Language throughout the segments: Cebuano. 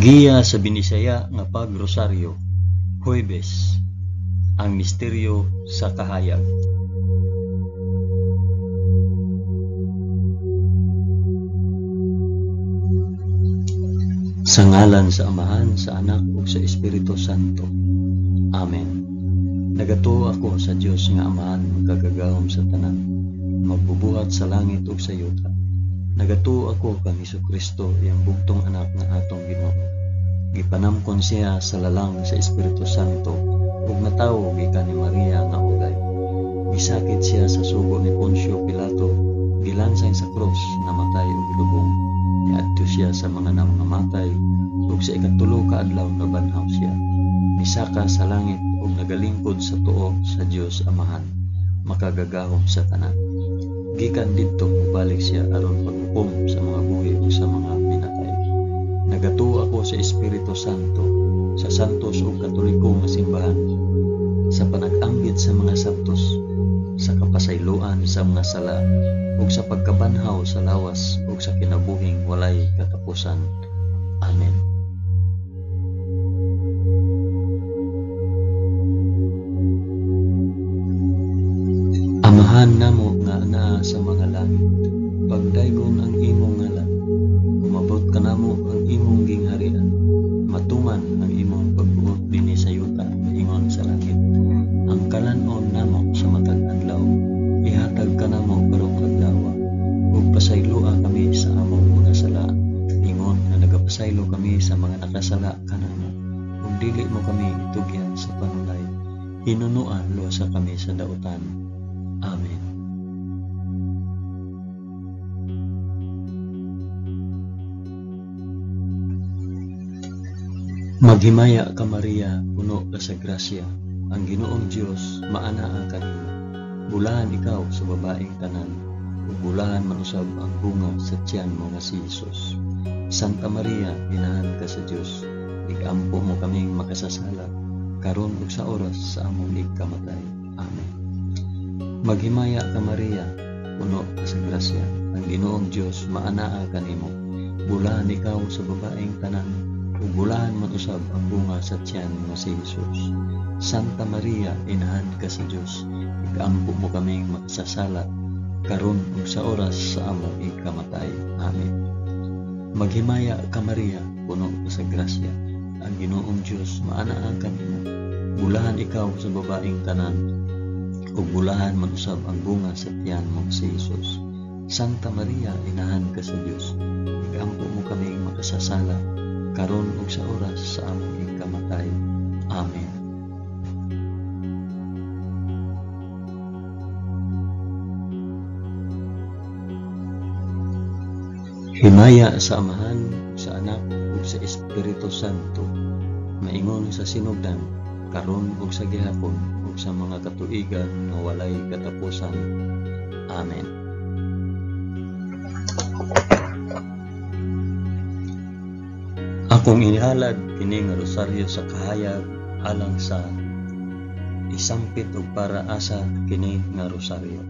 Ang giya sa Binisaya nga pagrosaryo, Huwebes, ang misteryo sa kahayag. Sa ngalan sa Amahan, sa Anak ug sa Espiritu Santo. Amen. Nagatuo ako sa Dios nga Amahan, makagagahom sa tanan, magbubuhat sa langit ug sa yuta. Nagatuo ako kang Hesukristo, iyang bugtong anak nga atong Ginoo. Gipanamkon siya sa lalang sa Espiritu Santo ug natawo gikan ni Maria nga ulay. Gisakit siya sa sugo ni Poncio Pilato, gilansang sa krus, namatay ug gilubong. Niadto siya sa mga nangamatay ug sa ikatulo ka adlaw nabanhaw siya. Misaka sa langit ug nagalingkod sa tuo sa Dios Amahan, makagagahom sa tanan. Gikan didto mobalik siya aron paghukom sa mga buhi ug sa mga minatay. Nagatuo ako sa Espiritu Santo, sa santos ug katoliko nga simbahan, sa panag-ambit sa mga santos, sa kapasayloan sa mga sala, ug sa pagkabanhaw sa lawas ug sa kinabuhing walay katapusan. Amen. Amahan namo nga anaa sa mga langit, pagdaygon ang imong ngalan, umabot kanamo ang imong gingharian, matuman ang imong pagbuot dinhi sa yuta ingon sa langit. Ang kalan-on namo sa matag adlaw, ihatag kanamo karong adlaw, ug pasayloa kami sa among mga sala, ingon nga nagapasaylo kami sa mga nakasala kanamo, ug dili mo kami itugyan sa panulay, hinunoa luwasa kami sa dautan. Amen. Maghimaya ka Maria, puno ka sa grasya, ang Ginoong Dios maanaa kanimo. Bulahan ikaw sa babaeng tanan, ug bulahan man usab ang bunga sa tiyan mo nga si Jesus. Santa Maria, inahan ka sa Dios, igampo mo kaming makasasala, karon ug sa oras sa among igkamatay. Amen. Maghimaya ka Maria, puno ka sa grasya, ang Ginoong Dios maanaa kanimo. Bulahan ikaw sa babaeng tanan, ug bulahan man usab ang bunga sa tiyan nga si Jesus. Santa Maria, inahan ka sa Dios, ikampo mo kaming makasasala, karon ug sa oras sa among ikamatay. Amen. Maghimaya ka Maria, puno ka sa grasya, ang Ginoong Dios maanaa kanimo. Bulahan ikaw sa babaeng tanan, ug bulahan man usab ang bunga sa tiyan mo si Jesus. Santa Maria, inahan ka sa Dios, ikampo mo kaming makasasala, karon ug sa oras sa among ikamatay. Amen. Himaya sa Amahan, sa Anak, ug sa Espiritu Santo, maingon sa sinugdan, karon ug sa gihapon, ug sa mga katuigan nga walay katapusan. Amen. Akong inihalad kini nga rosaryo sa kahayag alang sa isampit og para asa kini nga rosaryo.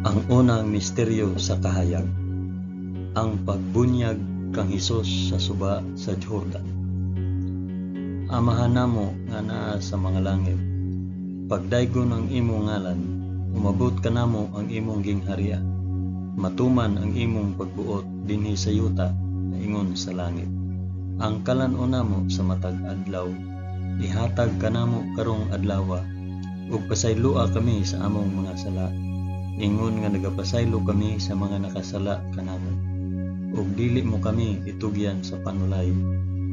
Ang unang misteryo sa kahayag, ang pagbunyag kang Hesus sa suba sa Jordan. Amahan namo nga naa sa mga langit, pagdaygon ang imong ngalan, umabot kanamo ang imong gingharian, matuman ang imong pagbuot dinhi sa yuta ingon sa langit. Ang kalan-on namo sa matag adlaw, ihatag kanamo karong adlawa, ug pasayloa kami sa among mga sala, ingon nga nagapasaylo kami sa mga nakasala kanamo, ug dili mo kami itugyan sa panulay,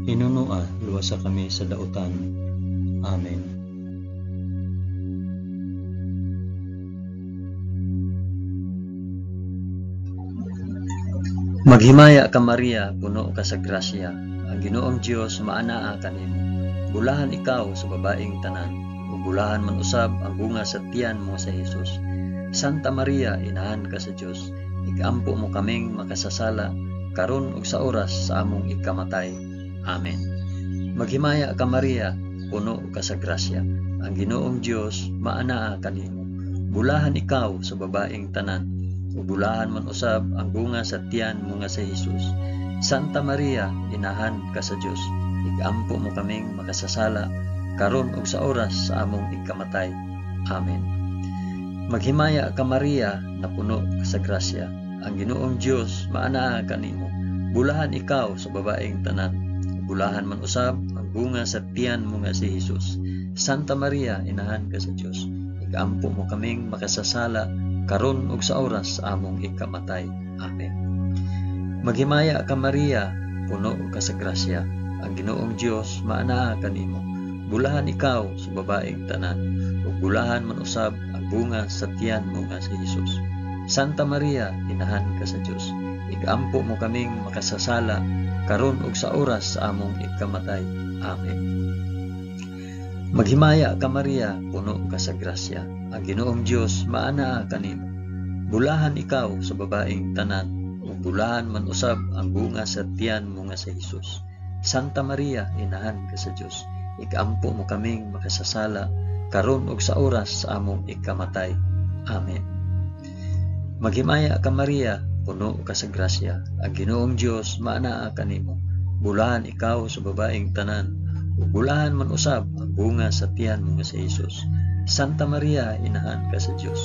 hinunoa luwasa kami sa dautan. Amen. Maghimaya ka Maria, puno ka sa grasya, ang Ginoong Dios maanaa kanimo. Bulahan ikaw sa babaeng tanan, ug bulahan man usab ang bunga sa tiyan mo sa Jesus. Santa Maria, inahan ka sa Dios, ikampo mo kaming makasasala, karon ug sa oras sa among ikamatay. Amen. Maghimaya ka Maria, puno ka sa grasya. Ang Ginoong Dios maanaa kanimo. Bulahan ikaw sa babaeng tanan, ug bulahan man usab ang bunga sa tiyan mo nga si Jesus. Santa Maria, inahan ka sa Dios, igampo mo kaming makasasala karon ug sa oras sa among ikamatay. Amen. Maghimaya ka Maria, napuno ka sa grasya. Ang Ginoong Dios maanaa kanimo. Bulahan ikaw sa babaeng tanan, bulahan man usab ang bunga sa tiyan mo nga si Jesus. Santa Maria, inahan ka sa Dios, igampo mo kaming makasasala karon ug sa oras sa among ikamatay. Amen. Maghimaya ka Maria, puno ka sa grasya. Ang Ginoong Dios maanaa kanimo. Bulahan ikaw sa babaeng tanan, ug bulahan man usab ang bunga sa tiyan mo nga si Jesus. Santa Maria, inahan ka sa Dios, igampo mo kaming makasasala karon ug sa oras sa among ikamatay. Amen. Maghimaya ka Maria, puno ka sa grasya. Ang Ginoong Dios maanaa kanimo. Bulahan ikaw sa babaeng tanan, ug bulahan man usab ang bunga sa tiyan mo nga si Jesus. Santa Maria, inahan ka sa Dios, ikampo mo kaming makasasala karon ug sa oras sa among ikamatay. Amen. Maghimaya ka Maria, puno ka sa grasya. Ang Ginoong Dios maanaa kanimo. Bulahan ikaw sa babaeng tanan, ug bulahan man usab ang bunga sa tiyan mo nga si Jesus. Santa Maria, inahan ka sa Dios,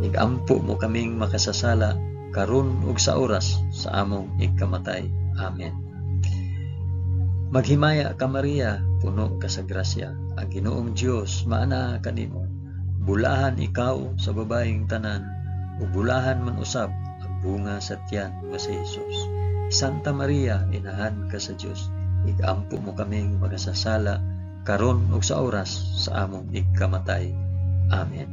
igampo mo kaming makasasala karon ug sa oras sa among ikamatay. Amen. Maghimaya ka Maria, puno ka sa grasya. Ang Ginoong Dios maanaa kanimo. Bulahan ikaw sa babaeng tanan, ug bulahan man usab ang bunga sa tiyan mo si Jesus. Santa Maria, inahan ka sa Dios, igampo mo kaming makasasala karon ug sa oras sa among ikamatay. Amen.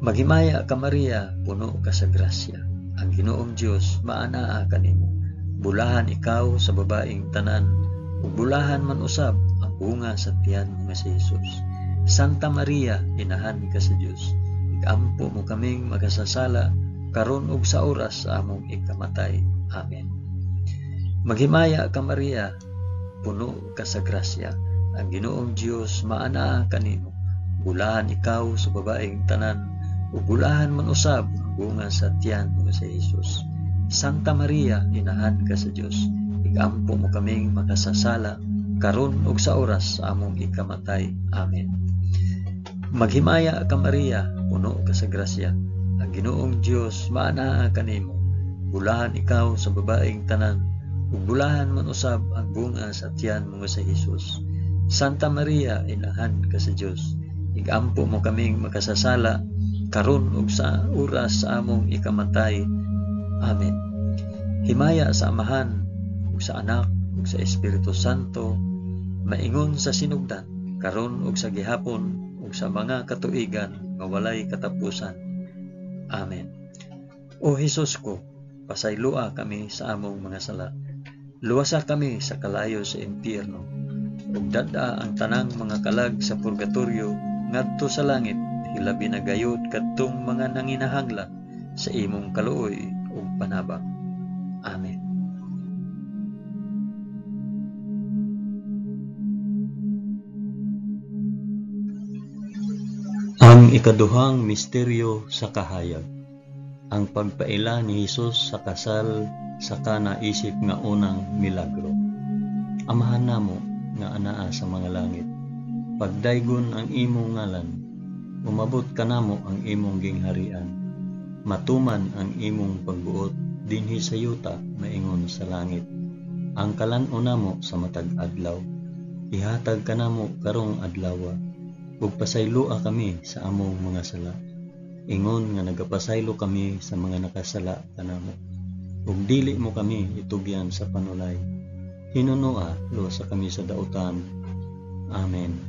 Maghimaya ka Maria, puno ka sa grasya. Ang Ginoong Dios maanaa kanimo. Bulahan ikaw sa babaeng tanan, ug bulahan man usab ang bunga sa tiyan mo nga si Jesus. Santa Maria, inahan ka sa Dios, igampo mo kaming makasasala karon ug sa oras sa among ikamatay. Amen. Maghimaya ka Maria, puno ka sa grasya. Ang Ginoong Dios maanaa kanimo. Bulahan ikaw sa babaeng tanan, ug bulahan man usab ang bunga sa tiyan mo nga si Jesus. Santa Maria, inahan ka sa Dios, igampo mo kaming makasasala karon ug sa oras sa among ikamatay. Amen. Maghimaya ka Maria, puno ka sa grasya. Ang Ginoong Dios maanaa kanimo. Bulahan ikaw sa babaeng tanan, ug bulahan man usab ang bunga sa tiyan mo nga si Jesus. Santa Maria, inahan ka sa Dios, igampo mo kaming makasasala karon ug sa oras sa among ikamatay. Amen. Himaya sa Amahan ug sa Anak ug sa Espiritu Santo, maingon sa sinugdan, karon ug sa gihapon ug sa mga katuigan nga walay katapusan. Amen. O Hesus ko, pasayloa kami sa among mga sala. Luwasa kami sa kalayo sa impyerno, ug dad-a ang tanang mga kalag sa purgatorio ngadto sa langit, hilabi na gayud kadtong mga nanginahanglan sa imong kaluoy ug panabang. Amen. Ang ikaduhang misteryo sa kahayag, ang pagpaila ni Hesus sa kasal sa Kana isip nga unang milagro. Amahan namo nga anaa sa mga langit, pagdaygon ang imong ngalan, umabot kanamo ang imong gingharian, matuman ang imong pagbuot dinhi sa yuta maingon sa langit. Ang kalan-on namo sa matag adlaw, ihatag kanamo karong adlawa, ug pasayloa kami sa among mga sala, ingon nga nagapasaylo kami sa mga nakasala kanamo. Ug dili mo kami itugyan sa panulay, hinunoa luwasa kami sa dautan. Amen.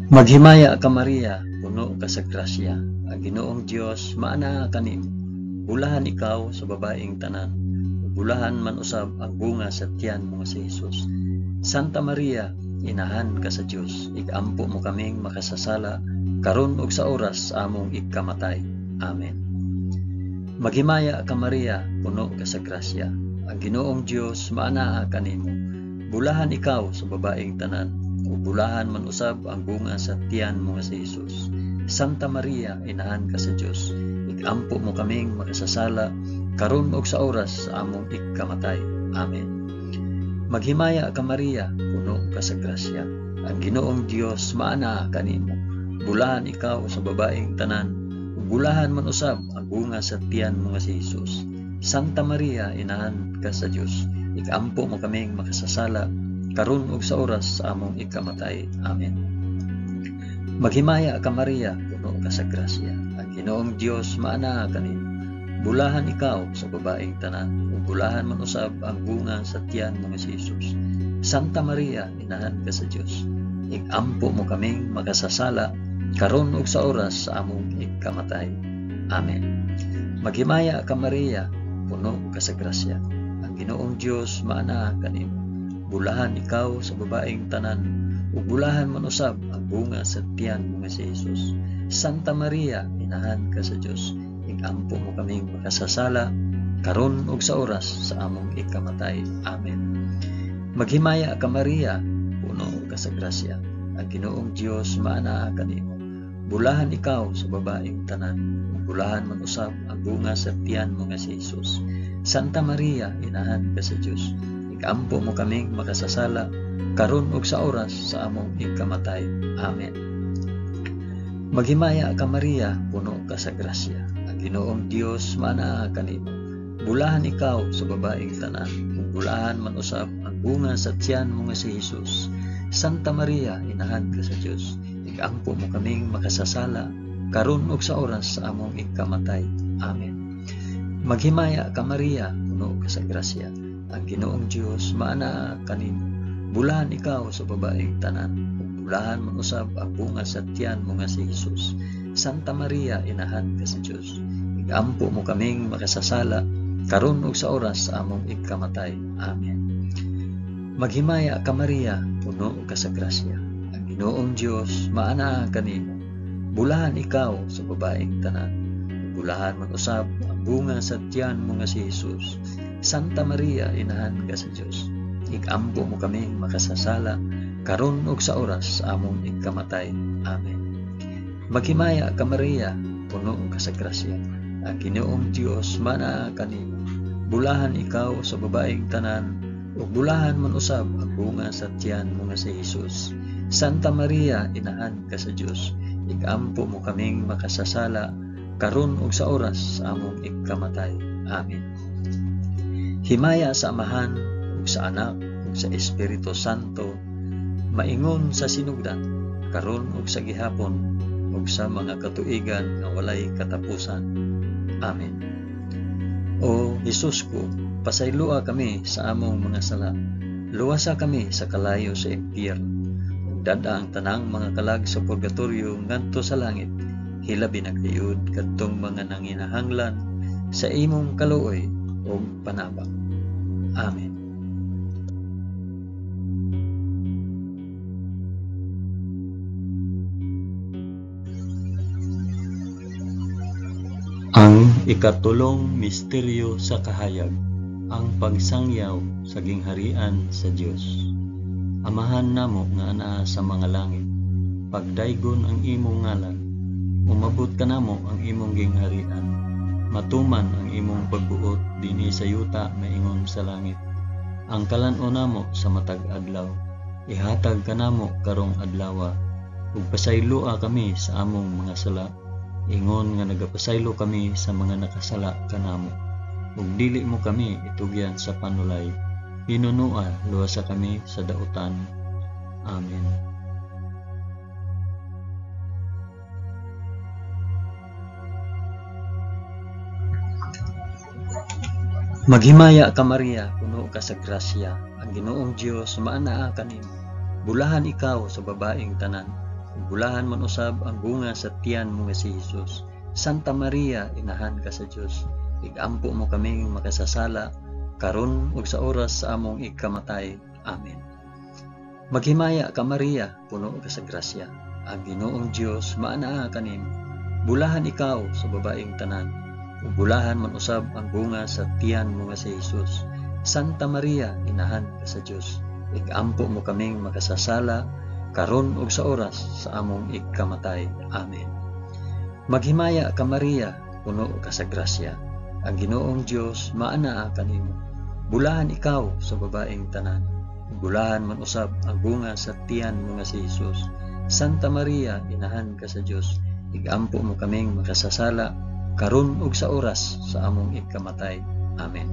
Maghimaya ka Maria, puno ka sa grasya. Ang Ginoong Dios maanaa kanimo. Bulahan ikaw sa babaeng tanan, ug bulahan man usab ang bunga sa tiyan mo nga si Jesus. Santa Maria, inahan ka sa Dios, igampo mo kaming makasasala karon ug sa oras sa among ikamatay. Amen. Maghimaya ka Maria, puno ka sa grasya. Ang Ginoong Dios maanaa kanimo. Bulahan ikaw sa babaeng tanan, ug bulahan man usab ang bunga sa tiyan mo nga si Jesus. Santa Maria, inahan ka sa Dios, ikampo mo kaming makasasala, karon ug sa oras sa among ikamatay. Amen. Maghimaya ka Maria, puno ka sa grasya. Ang Ginoong Dios maanaa kanimo. Bulahan ikaw sa babaeng tanan, ug bulahan man usab ang bunga sa tiyan mo nga si Jesus. Santa Maria, inahan ka sa Dios, ikampo mo kaming makasasala, karon ug sa oras sa among ikamatay. Amen. Maghimaya ka Maria, puno ka sa grasya. Ang Ginoong Dios maanaa kanimo. Bulahan ikaw sa babaeng tanan, ug bulahan man usab ang bunga sa tiyan mo nga si Jesus. Santa Maria, inahan ka sa Dios, ikampo mo kaming makasasala, karon ug sa oras sa among ikamatay. Amen. Maghimaya ka Maria, puno ka sa grasya. Ang Ginoong Dios maanaa kanimo. Bulahan ikaw sa babaeng tanan, ug bulahan man usab ang bunga sa tiyan mo nga si Jesus. Santa Maria, inahan ka sa Dios, ikampo mo kaming makasasala, karon ug sa oras sa among ikamatay. Amen. Maghimaya ka Maria, puno ka sa grasya. Ang Ginoong Dios maanaa kanimo. Bulahan ikaw sa babaeng tanan, ug bulahan man usab ang bunga sa tiyan mo nga si Jesus. Santa Maria, inahan ka sa Dios, ikampo mo kaming makasasala, karon ug sa oras sa among ikamatay. Amen. Maghimaya ka Maria, puno ka sa grasya. Ang Ginoong Dios maanaa kanimo. Bulahan ikaw sa babaeng tanan, ug bulahan man usab ang bunga sa tiyan mo nga si Jesus. Santa Maria, inahan ka sa Dios, ikampo mo kaming makasasala, karon ug sa oras sa among ikamatay. Amen. Maghimaya ka Maria, puno ka sa grasya. Ang Ginoong Dios maanaa kanimo. Bulahan ikaw sa babaeng tanan, ug bulahan man usab ang bunga sa tiyan mo nga si Jesus. Santa Maria, inahan ka sa Dios, ikampo mo kaming makasasala, karon ug sa oras sa among ikamatay. Amen. Maghimaya ka Maria, puno ka sa grasya. Ang Ginoong Dios maanaa kanimo. Bulahan ikaw sa babaeng tanan, ug bulahan man usab ang bunga sa tiyan mo nga si Jesus. Santa Maria, inahan ka sa Dios, ikampo mo kaming makasasala, karon ug sa oras sa among ikamatay. Amen. Maghimaya ka Maria, puno ka sa grasya. Ang Ginoong Dios maanaa kanimo. Bulahan ikaw sa babaeng tanan, ug bulahan man usab ang bunga sa tiyan mo nga si Jesus. Santa Maria, inahan ka sa Dios, ikampo mo kaming makasasala, karon ug sa oras sa among ikamatay. Amen. Himaya sa Amahan ug sa Anak ug sa Espiritu Santo, maingon sa sinugdan, karon ug sa gihapon, ug sa mga katuigan nga walay katapusan. Amen. O Jesus ko, pasayloa kami sa among mga sala. Luwasa kami sa kalayo sa impyerno. Ug dad-a ang tanang mga kalag sa purgatorio ngadto sa langit. Hilabi na gayud kadtong mga nanginahanglan sa imong kaluoy ug panabang. Amen. Ang ikatulong misteryo sa kahayag, ang pagsangyaw sa gingharian sa Dios. Amahan namo nga anaa sa mga langit, pagdaygon ang imong ngalan, umabot kanamo ang imong gingharian, matuman ang imong pagbuot dinhi sa yuta maingon sa langit. Ang kalan-on namo sa matag adlaw, ihatag kanamo karong adlawa, ug pasayloa kami sa among mga sala, ingon nga nagapasaylo kami sa mga nakasala kanamo. Ug dili mo kami itugyan sa panulay, hinunua luwasa kami sa dautan. Amen. Maghimaya ka Maria, puno ka sa grasya. Ang Ginoong Dios maanaa kanimo. Bulahan ikaw sa babaeng tanan, ug bulahan man usab ang bunga sa tiyan mo nga si Jesus. Santa Maria, inahan ka sa Dios, igampo mo kaming makasasala, karon ug sa oras sa among ikamatay. Amen. Maghimaya ka Maria, puno ka sa grasya. Ang Ginoong Dios maanaa kanimo. Bulahan ikaw sa babaeng tanan, ug bulahan man usab ang bunga sa tiyan mo nga si Hesus. Santa Maria, inahan ka sa Dios, igampo mo kaming makasasala karon ug sa oras sa among igkamatay. Amen. Maghimaya ka Maria, puno ka sa grasya. Ang Ginoong Dios maanaa kanimo. Bulahan ikaw sa babaeng tanan, ug bulahan man usab ang bunga sa tiyan mo nga si Hesus. Santa Maria, inahan ka sa Dios, igampo mo kaming makasasala karon ug sa oras sa among igkamatay. Amen.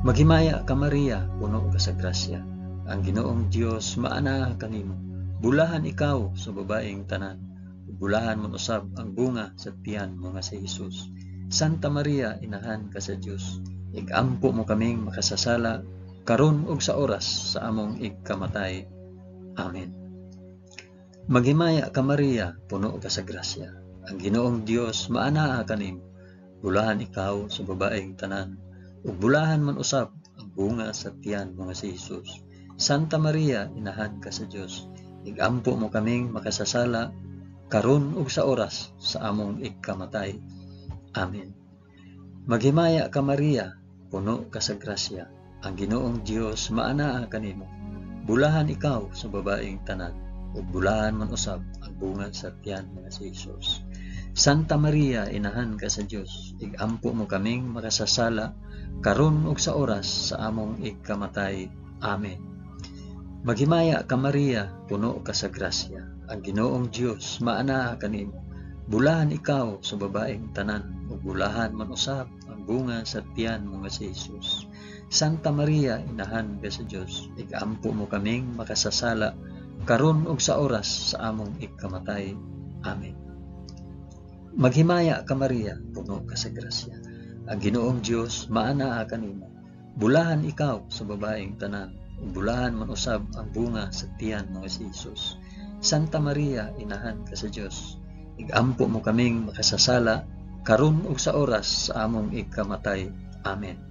Maghimaya ka Maria, puno ka sa grasya. Ang Ginoong Dios maanaa kanimo. Bulahan ikaw sa babaeng tanan, ug bulahan man usab ang bunga sa tiyan mo nga si Hesus. Santa Maria, inahan ka sa Dios, igampo mo kaming makasasala karon ug sa oras sa among igkamatay. Amen. Maghimaya ka Maria, puno ka sa grasya. Ang Ginoong Dios maanaa kanimo. Bulahan ikaw sa babaeng tanan, ug bulahan man usab ang bunga sa tiyan mo nga si Hesus. Santa Maria, inahan ka sa Dios, igampo mo kaming makasasala karon ug sa oras sa among igkamatay. Amen. Maghimaya ka Maria, puno ka sa grasya. Ang Ginoong Dios maanaa kanimo. Bulahan ikaw sa babaeng tanan, ug bulahan man usab ang bunga sa tiyan nga si Hesus. Santa Maria, inahan ka sa Dios, igampo mo kaming makasasala karon ug sa oras sa among igkamatay. Amen. Maghimaya ka Maria, puno ka sa grasya. Ang Ginoong Dios maanaa kanimo. Bulahan ikaw sa babaeng tanan, ug bulahan man usab ang bunga sa tiyan mo nga si Hesus. Santa Maria, inahan ka sa Dios, igampo mo kaming makasasala karon ug sa oras sa among igkamatay. Amen. Maghimaya ka Maria, puno ka sa grasya. Ang Ginoong Dios maanaa kanimo. Bulahan ikaw sa babaeng tanan, ug bulahan man usab ang bunga sa tiyan mo nga si Hesus. Santa Maria, inahan ka sa Dios, igampo mo kaming makasasala karon ug sa oras sa among igkamatay. Amen.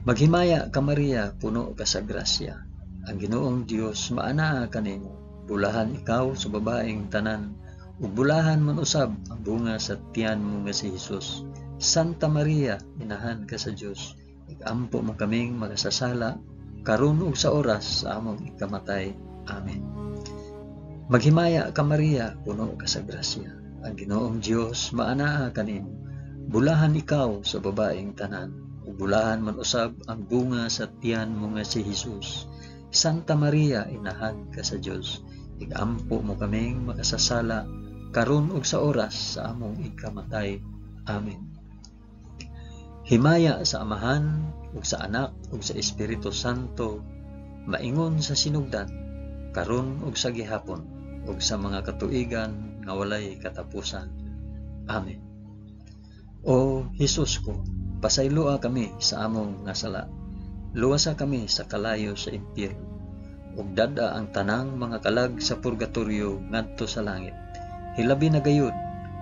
Maghimaya ka Maria, puno ka sa grasya. Ang Ginoong Dios maanaa kanimo. Bulahan ikaw sa babaeng tanan, ug bulahan man usab ang bunga sa tiyan mo nga si Hesus. Santa Maria, inahan ka sa Dios, igampo mo kaming makasasala karon ug sa oras sa among ikamatay. Amen. Maghimaya ka Maria, puno ka sa grasya. Ang Ginoong Dios maanaa kanimo. Bulahan ikaw sa babaeng tanan, ug bulahan man usab ang bunga sa tiyan mo nga si Hesus. Santa Maria, inahan ka sa Dios, igampo mo kaming makasasala karon ug sa oras sa among ikamatay. Amen. Himaya sa Amahan ug sa Anak ug sa Espiritu Santo, maingon sa sinugdan, karon ug sa gihapon, ug sa mga katuigan nga walay katapusan. Amen. O Hesus ko, pasayloa kami sa among nga sala. Luwasa kami sa kalayo sa impyerno, ug dad-a ang tanang mga kalag sa purgatorio ngadto sa langit. Hilabi na gayud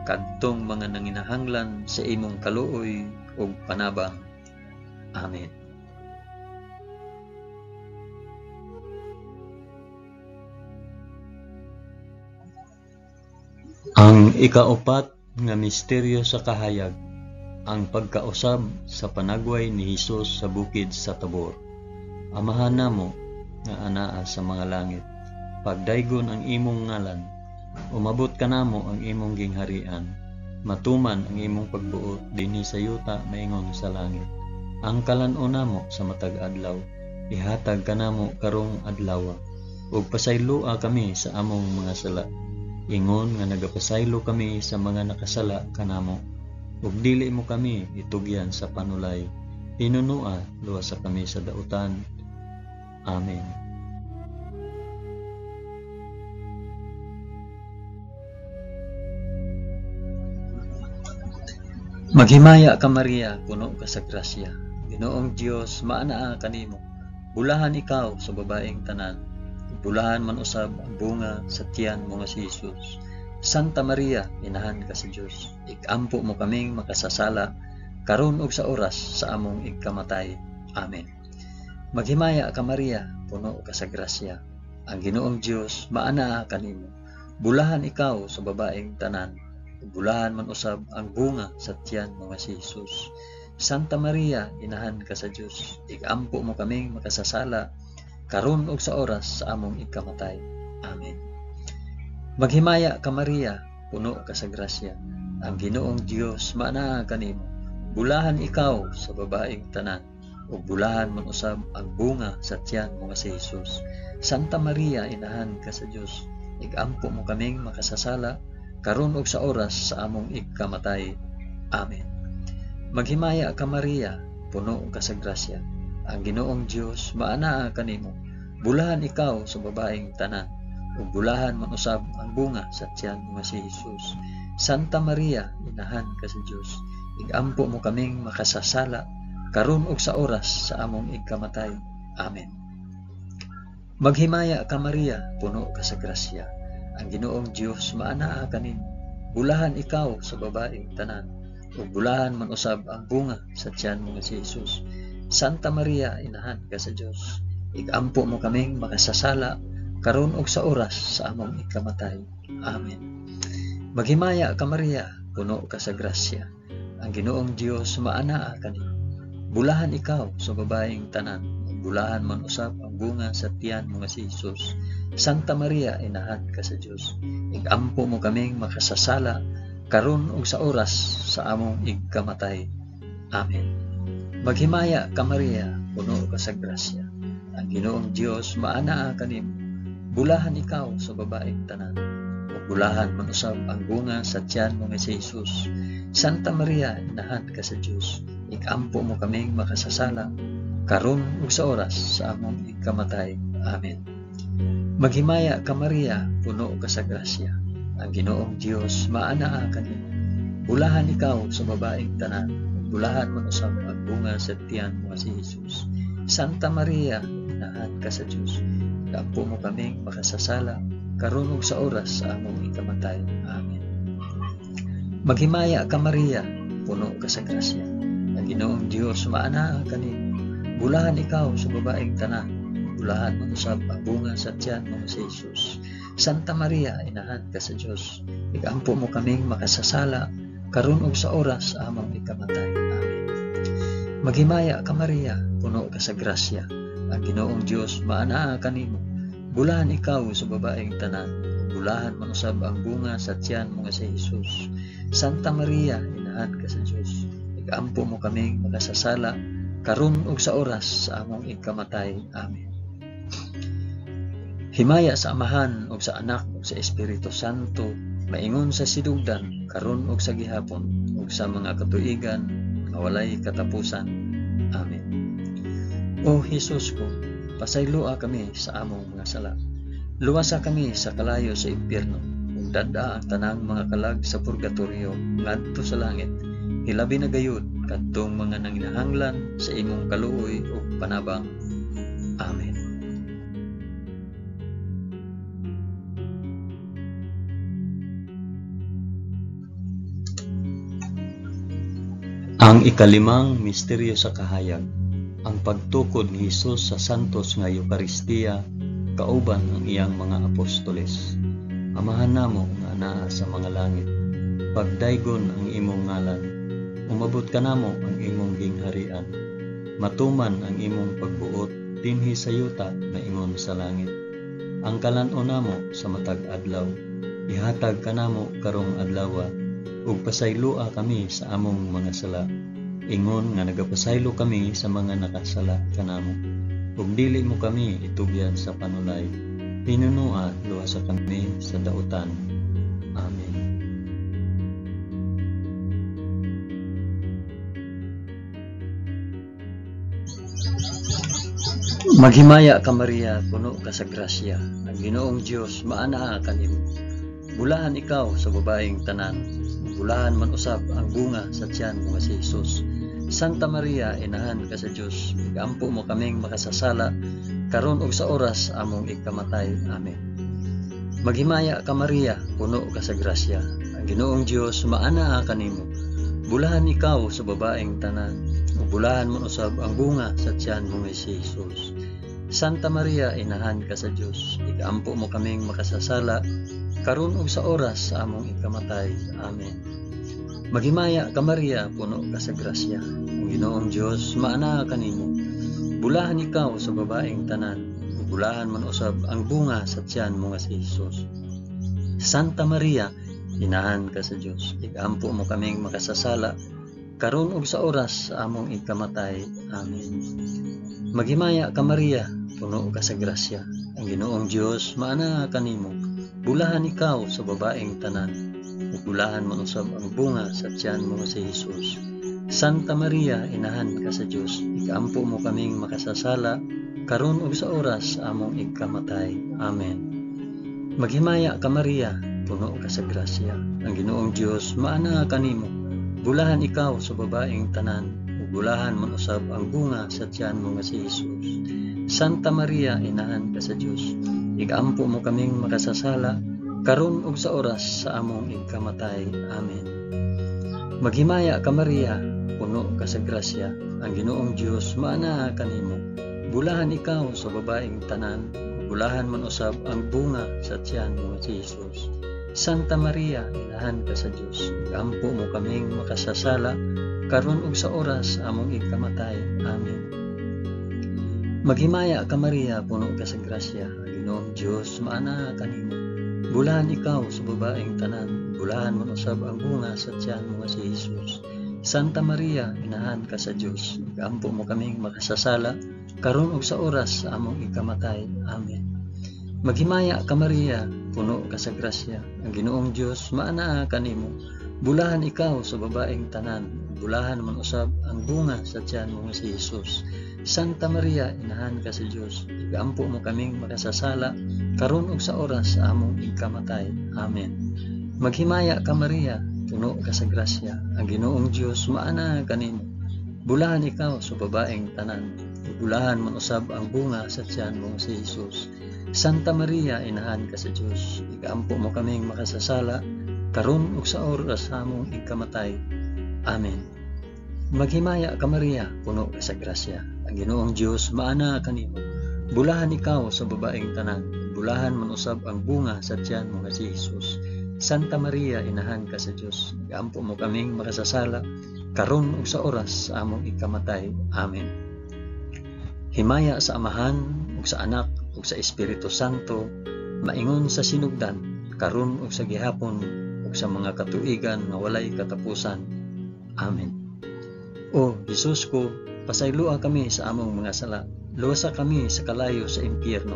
kadtong mga nanginahanglan sa imong kaluoy ug panabang. Amen. Ang ikaupat nga misteryo sa kahayag, ang pagkausab sa panagway ni Hesus sa bukid sa Tabor. Amahan namo nga anaa sa mga langit, pagdaygon ang imong ngalan, umabot kanamo ang imong gingharian, matuman ang imong pagbuot dinhi sa yuta maingon sa langit. Ang kalan-on namo sa matag adlaw, ihatag kanamo karong adlaw, ug pasayloa kami sa among mga sala, ingon nga nagapasaylo kami sa mga nakasala kanamo, ug dili mo kami itugyan sa panulay, hinunua luwasa kami sa dautan. Amen. Maghimaya ka Maria, puno ka sa grasya. Ginoong Dios maanaa kanimo. Bulahan ikaw sa babaeng tanan, bulahan man usab ang bunga sa tiyan mo nga si Hesus. Santa Maria, inahan ka sa Dios, ikampo mo kaming makasasala karon ug sa oras sa among igkamatay. Amen. Maghimaya ka Maria, puno ka sa grasya. Ang Ginoong Dios maanaa kanimo. Bulahan ikaw sa babaeng tanan, ug bulahan man usab ang bunga sa tiyan mo nga si Jesus. Santa Maria, inahan ka sa Dios, igampo mo kaming makasasala, karon ug sa oras sa among ikamatay. Amen. Maghimaya ka Maria, puno ka sa grasya, ang Ginoong Dios maanaa kanimo. Bulahan ikaw sa babaeng tanan, ug bulahan man usab ang bunga sa tiyan mo nga si Jesus. Santa Maria, inahan ka sa Dios, igampo mo kaming makasasala, karon ug sa oras sa among ikamatay. Amen. Maghimaya ka Maria, puno ka sa grasya, ang Ginoong Dios maanaa kanimo. Bulahan ikaw sa babaeng tanan, ug bulahan man usab ang bunga sa tiyan mo nga si Jesus. Santa Maria, inahan ka sa Dios, igampo mo kaming makasasala, karon ug sa oras sa among ikamatay. Amen. Maghimaya ka Maria, puno ka sa grasya, ang Ginoong Dios maanaa kanimo. Bulahan ikaw sa babaeng tanan, ug bulahan man usab ang bunga sa tiyan mo nga si Jesus. Santa Maria, inahan ka sa Dios, igampo mo kaming makasasala, karon ug sa oras sa among ikamatay. Amen. Maghimaya ka Maria, puno ka sa grasya, ang Ginoong Dios maanaa kanimo. Bulahan ikaw sa babaeng tanan, ug bulahan man usab ang bunga sa tiyan mo nga si Jesus. Santa Maria, inahan ka sa Dios, igampo mo kaming makasasala, karon ug sa oras sa among ikamatay. Amen. Maghimaya ka Maria, puno ka sa grasya, ang Ginoong Dios maanaa kanimo. Bulahan ikaw sa babaeng tanan, ug bulahan man usab ang bunga sa tiyan mo nga si Jesus. Santa Maria, inahan ka sa Dios, igampo mo kaming makasasala, karon ug sa oras sa among ikamatay. Amen. Maghimaya ka Maria, puno ka sa grasya, ang Ginoong Dios maanaa kanimo. Bulahan ikaw sa babaeng tanan, ug bulahan man usab ang bunga sa tiyan mo nga si Jesus. Santa Maria, inahan ka sa Dios, igampo mo kaming makasasala, karon ug sa oras sa among ikamatay. Amen. Maghimaya ka Maria, puno ka sa grasya, ang Ginoong Dios maanaa kanimo. Bulahan ikaw sa babaeng tanan, bulahan man usab ang bunga sa tiyan mo nga si Jesus. Santa Maria, inahan ka sa Dios, igampo mo kaming makasasala, karon ug sa oras sa among ikamatay. Amen. Maghimaya ka Maria, puno ka sa grasya, ang Ginoong Dios maanaa kanimo. Bulahan ikaw sa babaeng tanan, bulahan man usab ang bunga sa tiyan mo nga si Jesus. Santa Maria, inahan ka sa Dios, igampo mo kaming makasasala, karon ug sa oras sa among ikamatay. Amen. Himaya sa Amahan ug sa Anak ug sa Espiritu Santo, maingon sa sidugdan, karon ug sa gihapon, ug sa mga katuigan nga walay katapusan. Amen. O Hesus ko, pasayloa kami sa among mga sala. Luwasa kami sa kalayo sa impyerno, ug dad-a ang tanang mga kalag sa purgatorio ngadto sa langit. Hilabi na gayud kadtong mga nanginahanglan sa imong kaluoy ug panabang. Amen. Ang ikalimang misteryo sa kahayag, ang pagtukod ni Hesus sa santos nga Eukaristiya kauban ang iyang mga apostoles. Amahan namo nga anaa sa mga langit, pagdaygon ang imong ngalan, umabot kanamo ang imong gingharian, matuman ang imong pagbuot dinhi sa yuta maingon sa langit. Ang kalan-on namo sa matag adlaw, ihatag kanamo karong adlawa, ug pasayloa kami sa among mga sala, ingon nga nagapasaylo kami sa mga nakasala kanamo. Ug dili mo kami itugyan sa panulay, hinunua luwasa kami sa dautan. Amen. Maghimaya ka Maria, puno ka sa grasya, ang Ginoong Dios maanaa kanimo. Bulahan ikaw sa babaeng tanan, bulahan man usab ang bunga sa tiyan mo nga si Jesus. Santa Maria, inahan ka sa Dios, igampo mo kaming makasasala, karon ug sa oras among ikamatay. Amen. Maghimaya ka Maria, puno ka sa grasya, ang Ginoong Dios maanaa kanimo. Bulahan ikaw sa babaeng tanan, ug bulahan man usab ang bunga sa tiyan mo nga si Jesus. Santa Maria, inahan ka sa Dios, igaampo mo kaming makasasala, karon ug sa oras sa among ikamatay. Amen. Maghimaya ka Maria, puno ka sa grasya. Ang Ginoong Dios maanaa kanimo. Bulahan ikaw sa babaeng tanan, ug bulahan man usab ang bunga sa tiyan mo nga si Hesus. Santa Maria, inahan ka sa Dios, igaampo mo kaming makasasala, karon ug sa oras sa among ikamatay. Amen. Maghimaya ka Maria, puno ka sa grasya. Ang Ginoong Dios maanaa kanimo. Bulahan ikaw sa babaeng tanan, ug bulahan man usab ang bunga sa tiyan mo nga si Hesus. Santa Maria, inahan ka sa Dios, igaampo mo kaming makasasala, karon ug sa oras sa among ikamatay. Amen. Maghimaya ka Maria, puno ka sa grasya. Ang Ginoong Dios maanaa kanimo. Bulahan ikaw sa babaeng tanan, ug bulahan man usab ang bunga sa tiyan mo nga si Hesus. Santa Maria, inahan ka sa Dios, igaampo mo kaming makasasala, karon ug sa oras sa among ikamatay. Amen. Maghimaya ka Maria, puno ka sa grasya. Ang Ginoong Dios maanaa kanimo. Bulahan ikaw sa babaeng tanan, ug bulahan man usab ang bunga sa tiyan mo nga si Hesus. Santa Maria, inahan ka sa Dios, igaampo mo kaming makasasala, karon ug sa oras sa among ikamatay. Amen. Maghimaya ka Maria, puno ka sa grasya. Ang Ginoong Dios maanaa kanimo. Bulahan ikaw sa babaeng tanan, bulahan man usab ang bunga sa tiyan mo nga si Hesus. Santa Maria, inahan ka sa Dios, igaampo mo kaming makasasala, karon ug sa oras sa among ikamatay. Amen. Maghimaya ka Maria, puno ka sa grasya. Ang Ginoong Dios maanaa kanimo. Bulahan ikaw sa babaeng tanan, bulahan man usab ang bunga sa tiyan mo nga si Hesus. Santa Maria, inahan ka sa Dios, igaampo mo kaming makasasala, karon ug sa oras sa among ikamatay. Amen. Maghimaya ka Maria, puno ka sa grasya. Ang Ginoong Dios maanaa kanimo. Bulahan ikaw sa babaeng tanan, bulahan man usab ang bunga sa tiyan mo si Hesus. Santa Maria, inahan ka sa Dios, igaampo mo kaming makasasala, karon ug sa oras sa among ikamatay. Amen. Maghimaya ka Maria, puno ka sa grasya. Ang Ginoong Dios maanaa kanimo. Bulahan ikaw sa babaeng tanan, bulahan man usab ang bunga sa tiyan mo nga si Hesus. Santa Maria, inahan ka sa Dios, igaampo mo kaming makasasala, karon ug sa oras sa among ikamatay. Amen. Himaya sa Amahan ug sa Anak ug sa Espiritu Santo, maingon sa sinugdan, karon ug sa gihapon ug sa mga katuigan nga walay katapusan. Amen. O Hesus ko, pasayloa kami sa among mga sala, luwasa kami sa kalayo sa impyerno,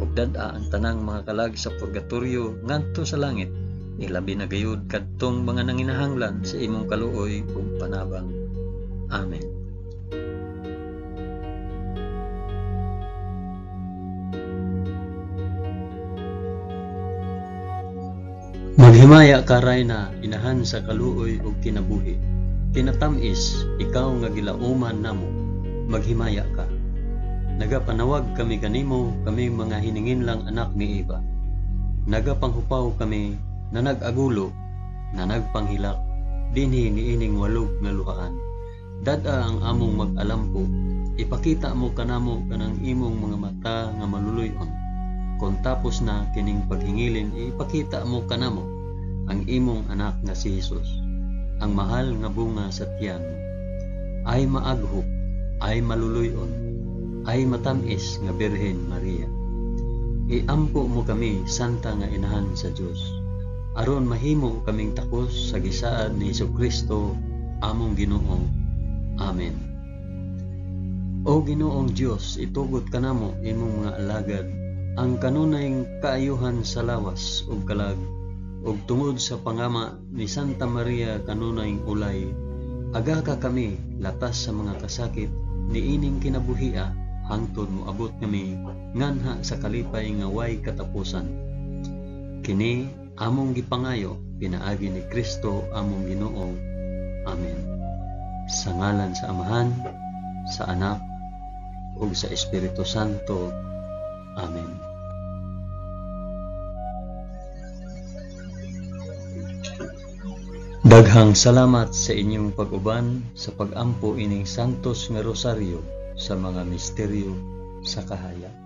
ug dad-a ang tanang mga kalag sa purgatorio ngadto sa langit, ilabi na gayud kadtong mga nanginahanglan sa imong kaluoy ug panabang. Amen. Maghimaya ka Rayna, inahan sa kaluoy ug kinabuhi. Kinatamis, ikaw nga gilauman namo, maghimaya ka. Nagapanawag kami kanimo, kami mga hininginlang anak ni Eva. Nagapanghupaw kami na nag-agulo, na nagpanghilak, dinhi niining walog nga luhaan. Dad-a ang among mag-alampo, ipakita mo kanamo kanang imong mga mata nga maluluy-on. Kon tapos na kining paghingilin, ipakita mo kanamo ang imong anak nga si Hesus, ang mahal nga bunga sa tiyan mo. Ay maaghop, ay maluluy-on, ay matamis nga Birhen Maria. Iampo mo kami, Santa nga Inahan sa Dios, aron mahimo kaming takos sa gisaad ni Hesukristo among Ginoo. Amen. O Ginoong Dios, itugot kanamo imong mga alagad ang kanunay kaayuhan sa lawas ug kalag, ug tungod sa pangama ni Santa Maria kanunay ulay, aga ka kami latas sa mga kasakit niining kinabuhia hangtod moabot kami nganha sa kalipay nga way katapusan. Kini among gipangayo pinaagi ni Kristo among Ginoo. Amen. Sa ngalan sa Amahan, sa Anak, ug sa Espiritu Santo. Amen. Daghang salamat sa inyong pag-uban sa pag-ampo ining Santos nga Rosaryo sa mga misteryo sa kahayag.